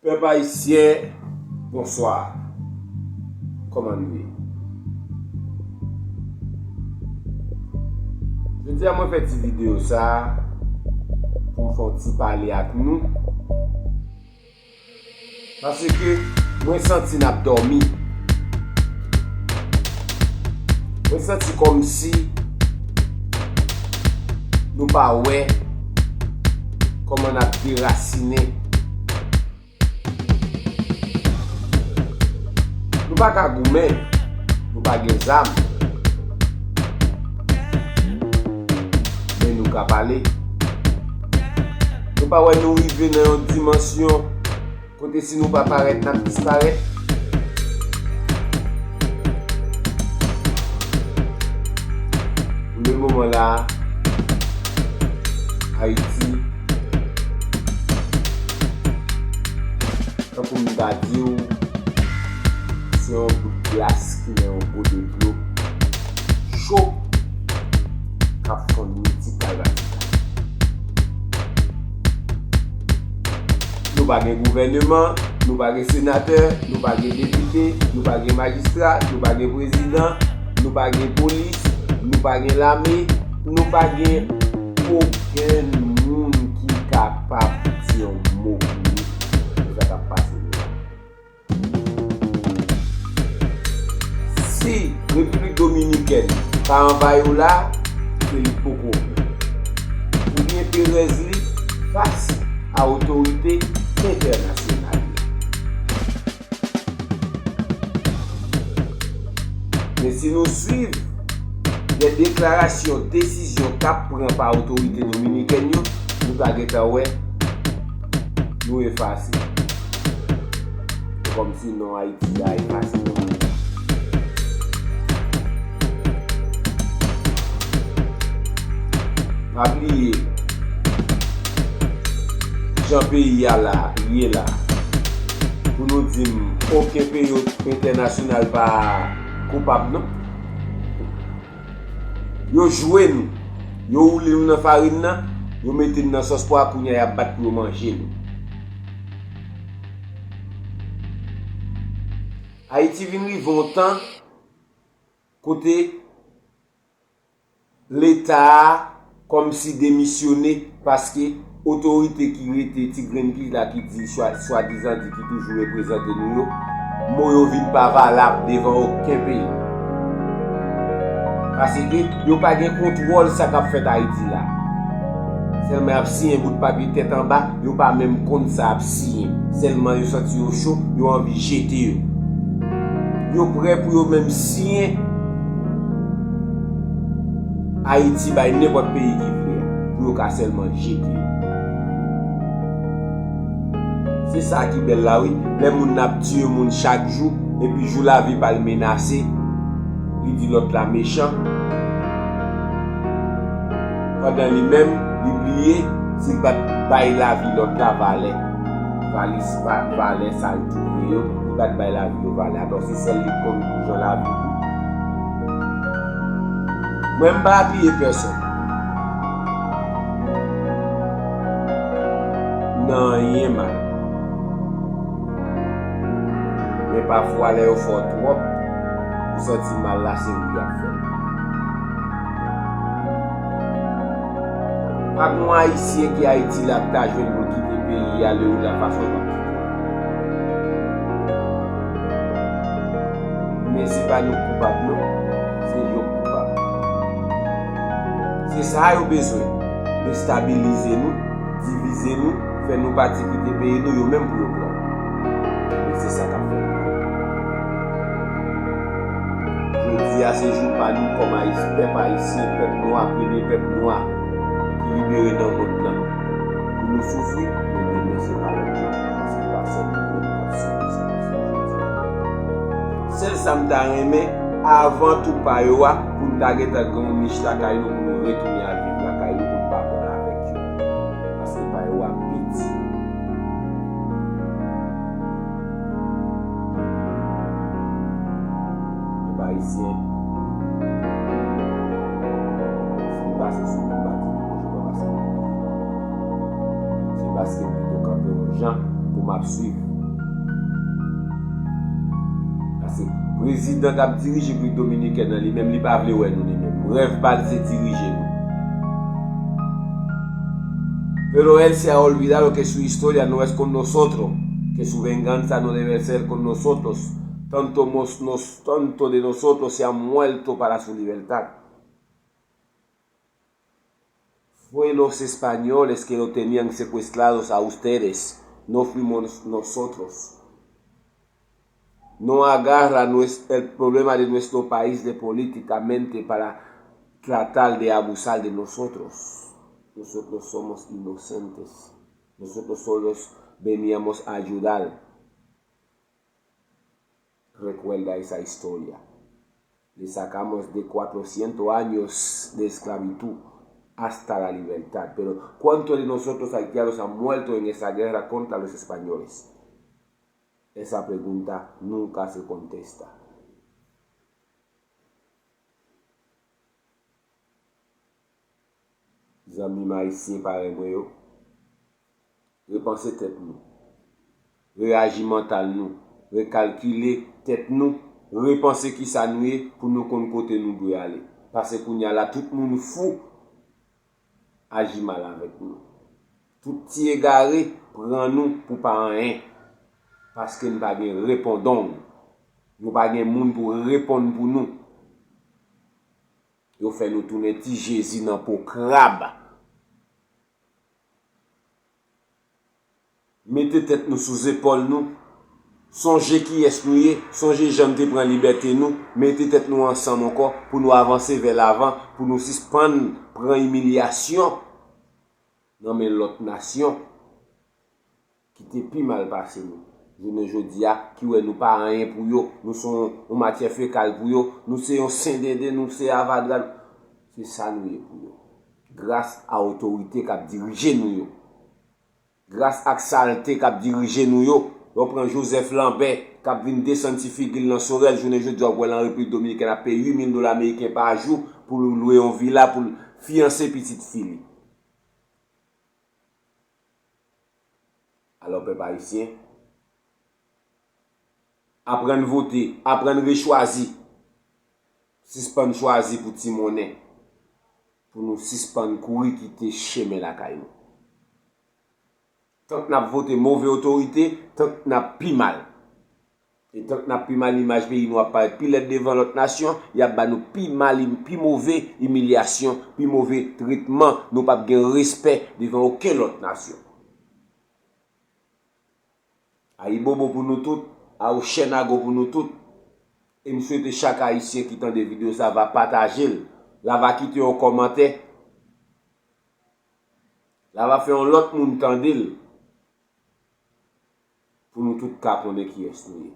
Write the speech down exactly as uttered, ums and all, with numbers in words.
Pèp ayisyen, bonswa. Kòman nou ye? Jodi a mwen fè ti videyo sa a pou m fè yon ti pale ak nou. Paske mwen santi n ap dòmi. Mwen santi kòmsi nou pa wè kòman n ap derasinen. Nou pa ka goumen, nou pa gen zam. Men nou ka pale. Nou pa wè nou rive nan yon dimansyon kote si nou pa parèt, n ap disparèt. Pou le moman la, Ayiti, tankou m ta di w, se yon bout glas ki nan yon gode dlo cho k ap fonn tikal pa tikal. Nou pa gen gouvèneman, nou pa gen senatè, nou pa gen depite, nou pa gen majistra, nou pa gen prezidan, nou pa gen polis, nou pa gen lame, nou pa gen okenn moun ki kapab di yon mo pou nou. Se sa k ap pase nou la. Si Repiblik Dominikèn pa anvayi w la, se li k poko vle. Oubyen perèz li fas a otorite entènasyonal yo. Men si nou swiv de deklarasyon, desizyon k ap pran pa otorite dominikèn yo, nou ta gentan wè nou efase. Se kòmsi non Ayiti a efase. Pa bliye, jan peyi a la, ye la, pou nou di m okenn peyi entènasyonal pa koupab non. Yo jwe nou, yo woule nou nan farin nan, yo mete n nan sòs pwa, kounye a y ap bat pou yo manje nou. Ayiti vin rive yon tan kote Leta a kòmsi demisyone paske otorite ki rete, ti grenn ki la ki di, swa, swadizan di ki toujou reprezante nou yo, mo yo vin pa valab devan okenn peyi. Paske yo pa gen kontwòl sa k ap fèt Ayiti la. Sèlman y ap siyen bout papye tèt anba, yo pa menm konn sa y ap siyen. Sèlman yo santi yo cho, yo anvi jete yo. Yo prè pou yo menm siyen Ayiti bay nenpòt peyi ki vle a, pou yo ka sèlman jete yo. Se sa ki bèl la wi, lè moun nan ap tiye moun chak jou, epi jou lavi pa l menase, li di lòt la mechan. Pandan li menm, li bliye, si l pa t bay lavi lòt la valè, va li va, valè sa l touye yo, li pa t bay lavi yo valè. Atò, se sèl li konn pou jan lavi pou. Mwen, m pa apiye pèsonn nan anyen mal. Men pafwa, lè yo fè w twòp, ou santi mal la, se ou y ap fè l. Pa gen yon Ayisyen ki Ayiti la k ta jwenn pou l kite peyi a lè ou la fason l ap kite. Men se pa nou k koupab non, se yo k koupab. Se sa yo bezwen, destabilize nou, divize nou, fè nou pati kite peyi nou, yo menm pou yo pran. Men se sa k ap fèt. Jodi a se jou pa nou kòm Ayis-, pèp ayisyen, pèp nwa, premye pèp nwa ki libere nan mond lan. Pou nou soufri, men demen se pa lòt jou, se pa sèl nou menm k ap soufri, se pa sèl jodi a. Sèl sa m ta renmen, avan tou pa yo a, pou n ta gentan gen yon nich lakay nou, pou nou retounen al viv lakay nou, pou n pa pran avèk yo. Paske pa yo a piti. Pèp ayisyen, si m pase sou nou, m pa di nou bonjou, pa paske m bliye. Se paske m pito kanpe yon jan pou m ap swiv. Prezidan k ap dirije Repiblik Dominikèn nan, li menm, li pa vle wè nou, li menm. Rèv pa l se dirije nou. Pero él se ha olvidado que su historia no es con nosotros, que su venganza no debe ser con nosotros. Tanto, mos, nos, tanto de nosotros se ha muerto para su libertad. Fue los españoles que lo tenían secuestrados a ustedes, no fuimos nosotros. No agarra el problema de nuestro país de políticamente para tratar de abusar de nosotros. Nosotros somos inocentes. Nosotros solos veníamos a ayudar. Recuerda esa historia. Le sacamos de cuatrocientos años de esclavitud hasta la libertad. Pero, ¿cuántos de nosotros haitianos han muerto en esa guerra contra los españoles? Esa pregunta nunca se contesta. Zanmi m ayisyen parèy mwen yo, repanse tèt nou, reyaji mantal nou, rekalkile tèt nou, repanse kisa nou ye pou nou konn kote nou dwe ale. Paske kounye a la, tout moun fou aji mal avèk nou. Tout ti egare pran nou pou pa anyen, paske n pa gen repondong. Nou pa gen moun pou reponn pou nou. Yo fè nou tounen ti Jezi nan po krab. Mete tèt nou sou zepòl nou. Sonje kiyès nou ye, sonje jan n te pran libète nou, mete tèt nou ansanm ankò pou nou avanse vè lavan, pou nou sispann pran imilyasyon nan men lòt nasyon ki te pi mal pase nou. Jounen jodi a, ki wè nou pa anyen pou yo, nou se yon, yon matyè fekal pou yo, nou se yon sendenden, nou se avadra, se sa nou ye pou yo. Gras a otorite k ap dirije nou yo. Gras ak salte k ap dirije nou yo. Lè w pran Joseph Lambert k ap vin desann ti figi l nan Sorèl, jounen jodi a w ap wè l an Repiblik Dominikèn ap peye uit mil dola ameriken pa jou pou l lwe yon vila pou l fiyanse pitit fi li. Alò, pèp ayisyen, aprann vote, aprann rechwazi. Sispann chwazi pou ti monnen, pou nou sispann kouri kite chemen lakay nou. Tank n ap vote move otorite, tank n ap pi mal. E tank n ap pi mal, imaj peyi nou ap parèt pi lèd devan lòt nasyon, y ap ba nou pi mal, pi move imilyasyon, pi move tretman. Nou p ap gen respè devan okenn lòt nasyon. Ayibobo pou nou tout, awochènago pou nou tout. E m swete chak ayisyen ki tande videyo sa va pataje l, la va kite yon kòmantè, la va fè yon lòt moun tande l. Pou nou tout ka konnen kiyès nou ye.